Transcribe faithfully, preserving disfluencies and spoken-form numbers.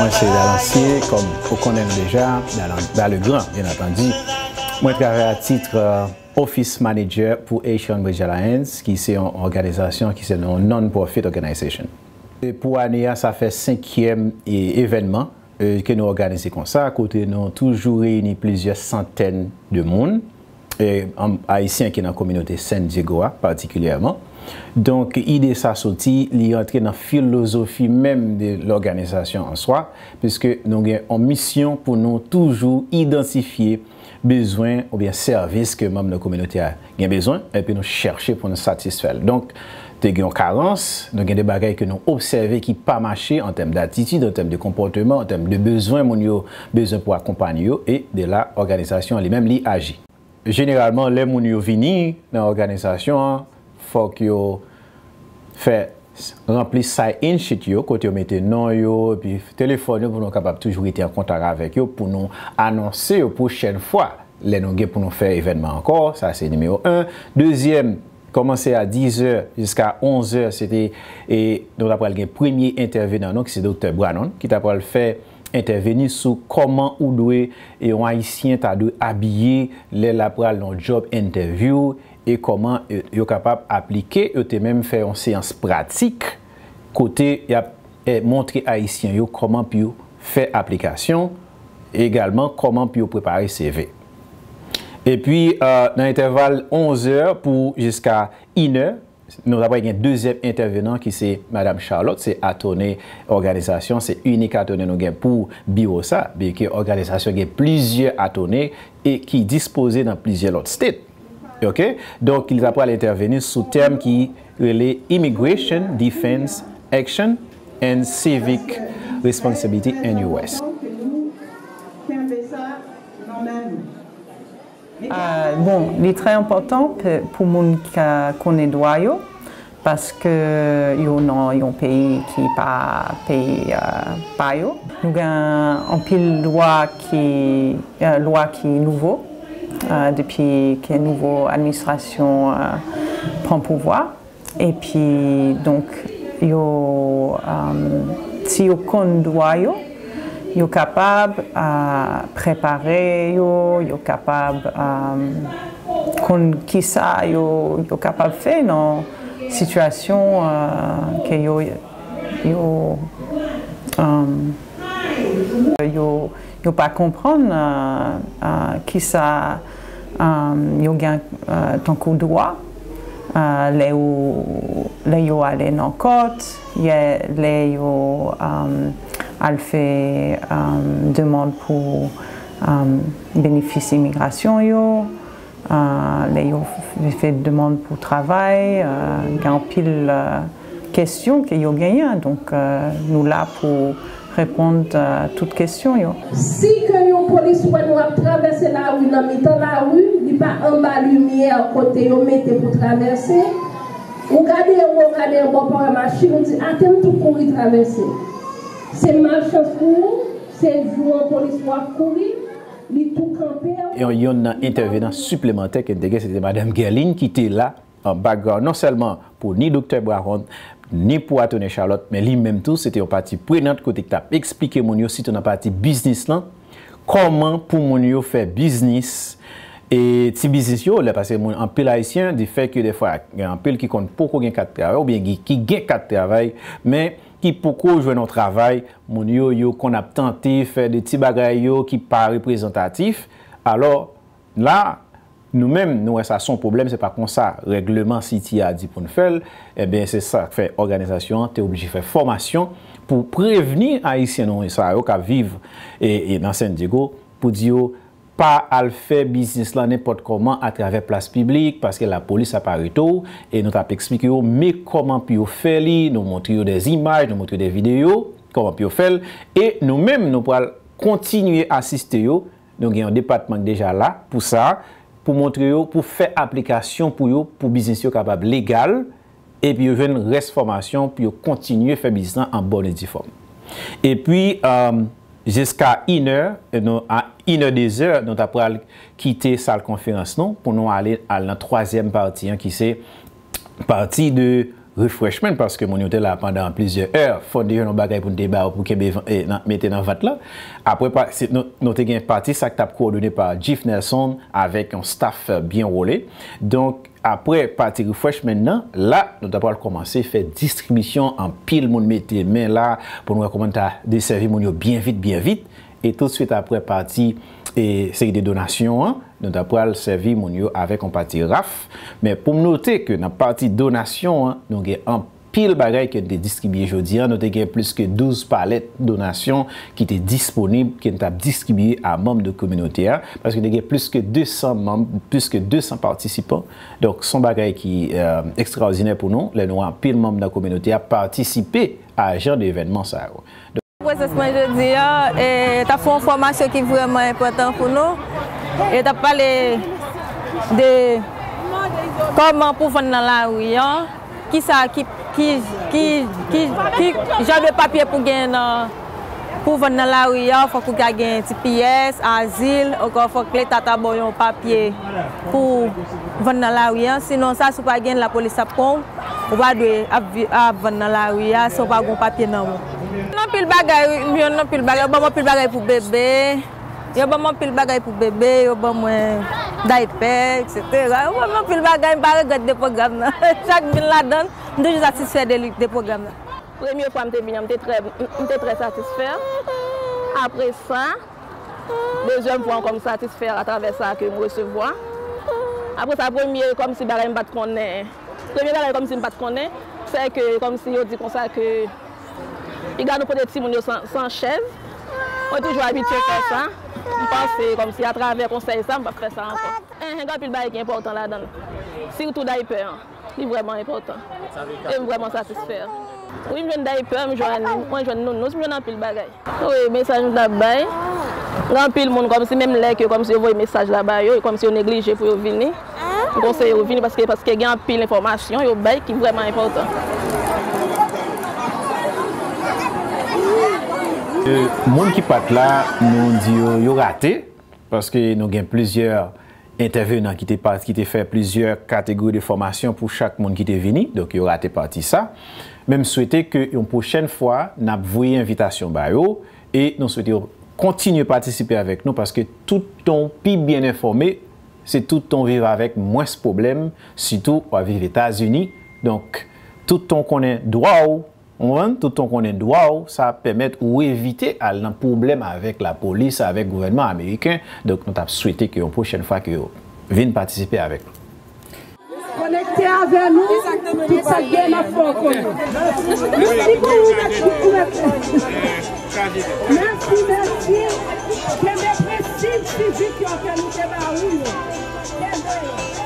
Mwen se Dalancier, kòm ou konnen m deja, Dalan, Dalegrand, byen antandi. Mwen travay a tit, euh, Office Manager pou Haitian Bridge Alliance, ki se yon òganizasyon, ki se yon non-profit organization. E pou ane a, sa fè senkyèm e, evènman, e, ke nou òganize konsa, kote nou toujou reyini plizyè santèn de moun, e, an, Ayisyen ki nan kominote San Diego a patikilyèman. Donk, ide sa soti, li antre nan filozofi menm de lòganizasyon an swa, piske nou gen yon misyon pou nou toujou idantifye bezwen oubyen sèvis ke manm nan kominote a gen bezwen, epi nou chèche pou nou satisfè l. Donk, te gen yon karans, nou gen de bagay ke nou obsève ki pa mache an tèm datitid, an tèm de konpòteman, an tèm de bezwen moun yo bezwen pou akonpanye yo, e de la, òganizasyon an li menm, li aji. Jeneralman, lè moun yo vini nan òganizasyon an, fòk yo fè ranpli sign-in sheet yo, kote yo mete non yo, epi telefòn yo, pou nou kapab toujou rete an kontak avèk yo, pou nou anonse yo pwochèn fwa, lè nou gen pou nou fè evènman ankò. Sa se nimewo en. Dezyèm, kòmanse a dizè jiska onzè, se te, e, nou ta pral gen premye entèvenan nou, ki se Doktè Branon, ki ta pral fè entèveni sou kòman ou dwe, e, yon Ayisyen ta dwe abiye lè l ap pral nan yon job interview, e kòman, e, yo kapab aplike. Yo te menm fè yon seyans pratik kote y ap, e, montre Ayisyen yo kòman pou yo fè aplikasyon, e egalman kòman pou yo prepare C V. Epi, e, nan entèval onzè pou jiska inè, nou ta pral gen dezyèm entèvenan ki se Madam Charlotte, se atòne òganizasyon, se inik atòne nou gen pou biwo sa, byenke òganizasyon gen plizyè atòne e ki dispoze nan plizyè lòt state. Ok? Donk, li ta pral entèveni sou tèm ki rele Immigration Defense Action and Civic Responsibility in U S. Ah, bon, li trè enpòtan pou moun ka konnen dwa yo, paske yo nan yon peyi ki pa peyi, ah, pa yo. Nou gen anpil dwa ki, ah, lwa ki nouvo, ah, depi ke nouvo administrasyon, ah, pran pouvwa. Epi, donk, yo, um, si yo konn dwa yo, yo kapab, ah, prepare yo, yo kapab, um, konn kisa yo, yo kapab fè nan sitiyasyon, ah, ke yo, yo, um, yo, yo pa konprann, ah, ah, kisa, ah, yo gen, ah, tankou dwa, ah, lè yo, lè yo ale nan kòt, lè yo, ah, al fè, ah, demann pou, ah, benefis imigrasyon yo, ah, lè yo fè demann pou travay, ah, gen anpil, ah, kesyon ke yo genyen. Donk, ah, nou la pou reponn, ah, tout kesyon yo. Si ke yon polis wè nou ap travèse lari nan mitan lari, li pa anba limyè kote yo mete pou travèse, ou gade anwo, ou gade anba, ou pa wè machin, ou di, "Ate m tou kouri travèse." Se malchans pou ou, se jou an polis w ap kouri, li tou kanpe w. Yon, yonn nan entèvenan siplemantè ke n te gen, se te Madanm Guerline ki te la an background, non sèlman pou ni Doktè Brahon, ni pou Attorney Charlotte, men li menm tou, se te yon pati prenant kote ki t ap eksplike moun yo, sitou nan pati biznis lan, kòman pou moun yo fè biznis, e ti biznis yo, lè paske moun, anpil Ayisyen, di fè ke dèfwa, gen anpil ki konn poko gen kat travay, oubyen ki, ki gen kat travay, men ki poko jwenn yon travay, moun yo, yo konn ap tante fè de ti bagay yo ki pa reprezantatif. Alò, la, nou menm, nou wè sa se yon pwoblèm, se pa konsa règleman Citi a di pou n fè l, ebyen, se sa k fè òganizasyon an te oblije fè fòmasyon pou prevni Ayisyen nou sa yo k ap viv e, e nan San Diego, pou di yo pa al fè biznis lan nenpòt kòman atravè plas piblik, paske lapolis ap arete w, e nou t ap eksplike yo, men kòman pou yo fè li, nou montre yo de imaj, nou montre yo de videyo, kòman pou yo fè l, e nou menm, nou pral kontinye asiste yo, nou gen yon depatman ki deja la pou sa, pou montre yo, pou fè aplikasyon pou yo, pou biznis yo kapab legal, epi yo jwenn rès fòmasyon pou yo kontinye fè biznis lan an bòn e di fòm. Epi, um, jiska inè, nou, a inè dezè, nou ta pral kite sal konferans nou pou nou ale, al nan twazyèm pati an, ki se pati de refreshment, paske moun yo te la pandan plizyè è. Fò n te jwenn yon bagay pou n te ba yo pou kenbe van- e, nan- mete nan vant lan. Apre, pa- se- nou, nou te gen pati sa k t ap kowòdone pa Jeff Nelson avèk yon staff byen wole. Donk, apre pati refreshment nan, la, nou ta pral kòmanse fè distribisyon, anpil moun mete men la pou nou wè kòman n ta desèvi moun yo byen vit, byen vit. E toutswit apre pati e seri de donasyon an, nou ta pral sèvi moun yo avèk yon pati raf. Men pou m note ke nan pati donasyon an, nou gen anpil bagay ke n te distribye jodi a. Nou te gen plis ke douz palèt donasyon ki te disponib, ke n t ap distribye a manm de kominote a, paske te gen plis ke de san manm, plis ke de san patisipan. Donk, se yon bagay ki e, ekstraòdinè pou nou, lè nou wè anpil manm nan kominote a patisipe a jan de evènman sa yo. Prezans mwen jodi a, e, t ap fè yon fòmasyon ki vrèman enpòtan pou nou. E t ap pale de kòman pou vann nan lari an, kisa ki, ki, ki, ki, ki jan de papye pou gen nan, pou vann nan lari an, fòk ou ka gen T P S, azil, ankò fòk leta ta ba w yon papye pou vann nan lari an. Sinon sa, si w pa gen, lapolis ap pran w. Ou pa dwe ap vi- ap vann nan lari a san w pa gen papye nan men w. Nan anpil bagay, wi, m jwenn anpil bagay. Yo ban m anpil bagay pou bebe. Yo ban m anpil bagay pou bebe. Yo ban mwen daypè, etsetera. Yo ban m anpil bagay. M pa regrèt de pwogram nan. Chak m vin ladan l, m toujou satisfè de li, de pwogram nan. Premye fwa m te vini an, m te trè, m, m te trè satisfè. Apre sa, dezyèm fwa ankò, m satisfè atravè sa ke m resevwa. Apre sa, premye kòmsi bagay m pa t konnen. Premye bagay kòmsi m pa t konnen, se ke kòmsi yo di konsa ke piga nou pote timoun yo san, san chèz. Mwen toujou abitye fè sa. M panse kòmsi atravè konsèy sa, m p ap fè sa ankò. Enhen, gen anpil bagay ki enpòtan ladan l. Sitou daypè an. Li vrèman enpòtan. E m vrèman satisfè. Wi, m jwenn daypè, m jwenn, mwen jwenn nounous, m jwenn anpil bagay. Wi, mesaj m t ap bay. Gen anpil moun kòmsi menm lè ke kòmsi yo voye mesaj la ba yo, e kòmsi yo neglije pou yo vini. M konseye yo vini paske, paske gen anpil enfòmasyon yo bay ki vrèman enpòtan. E, moun ki pa t la, nou di yo, yo rate, paske nou gen plizyè entèvenan ki te pa- ki te fè plizyè kategori de fòmasyon pou chak moun ki te vini, donk yo rate pati sa. Men m swete ke yon pwochèn fwa, n ap voye envitasyon ba yo e nou swete yo kontinye patisipe avèk nou paske tout tan w pi byen enfòme, se tout tan w viv avèk mwens pwoblèm, sitou w ap viv Etazini. Donk, tout tan w konnen dwa w, Ou konprann? Tout tan w konnen dwa w, sa ap pèmèt ou evite al nan pwoblèm avèk lapolis, avèk gouvènman ameriken. Donk, nou t ap swete ke yon pwochèn fwa ke yo vin patisipe avèk nou. Konekte avè nou, tout sa k gen n ap fè w konnen. Mèsi pou ou, mèsi pou ou, mèsi. Mèsi, mèsi. Kenbe prensip sivik yo ke nou te ba ou yo. Kenbe yo.